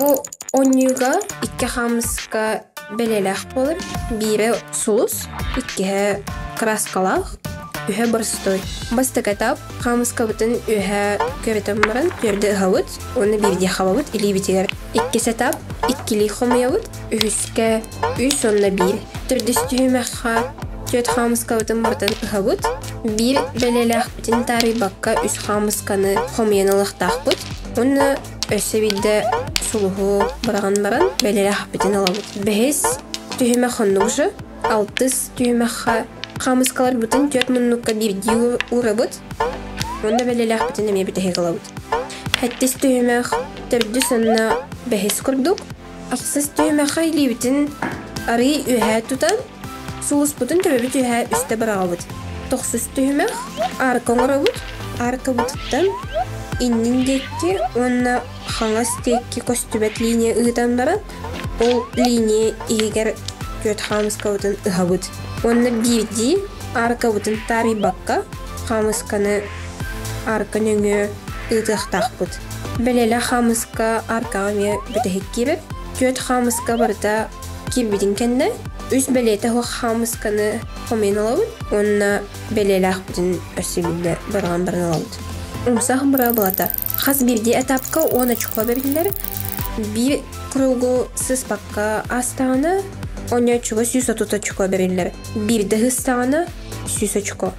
Бу оонньууга икки хаамыска бэлиэлээх буолар. Биирэ сулус, иккиһэ кырааскалаах, үһэ боростуой. Бастакы этап хаамыскабытын үөһэ көрүтэн баран түөрдэ ыһабыт уонна биирдии хабабыт илиибитигэр. Иккис этап иккилии хомуйабыт, үһүскэ үс уонна биир. Төрдүс түһүмэххэ түөрт хаамыскабытын барытын ыһабыт. Биир бэлиэлээхпитин таарыйбакка үс хаамысканы хомуйан ылыахтаахпыт. Уонна өссө биирдэ сулуһу быраҕан баран бэлиэлээхпитин ылабыт. Бэһис түһүмэх оннук же. Алтыс түһүмэххэ хаамыскаларбытын түөрт муннукка биирдии уурабыт. Уонна бэлиэлээхпитин эмиэ бүтэһик ылабыт. Сэттис түһүмэх төрдүс уонна бэһис курдук. Ахсыс түһүмэххэ илиибитин арыый үөһээ тутан, сулуспутун төбөбүт үөһээ үстэ быраҕабыт. Тохсус түһүмэх арка оҥоробут. Аркабытыттан иннин диэки уонна хаҥас диэки көстүбэт линия ыытан баран, ол линия иһигэр түөрт хаамыскабытын ыһабыт. Уонна биирдии аркабытын таарыйбакка хаамысканы арка нөҥүө ыытыахтаахпыт. Бэлэлэ хаамыска аркаҕа эмиэ бүтэһик киирэр. Түөрт хаамыска барыта киирбитин кэннэ үс бэлиэтэ суох хаамысканы хомуйан ылабыт уонна бэлиэлээхпитин өссө биирдэ быраҕан баран ылабыт. Умсах быраабылата. Хас биирдии этапка 10 очко бэриллэр. Биир кругу сыспакка аастаҕына, оонньооччуга 130 очко бэриллэр. Биирдэ сыстаҕына 100 очко.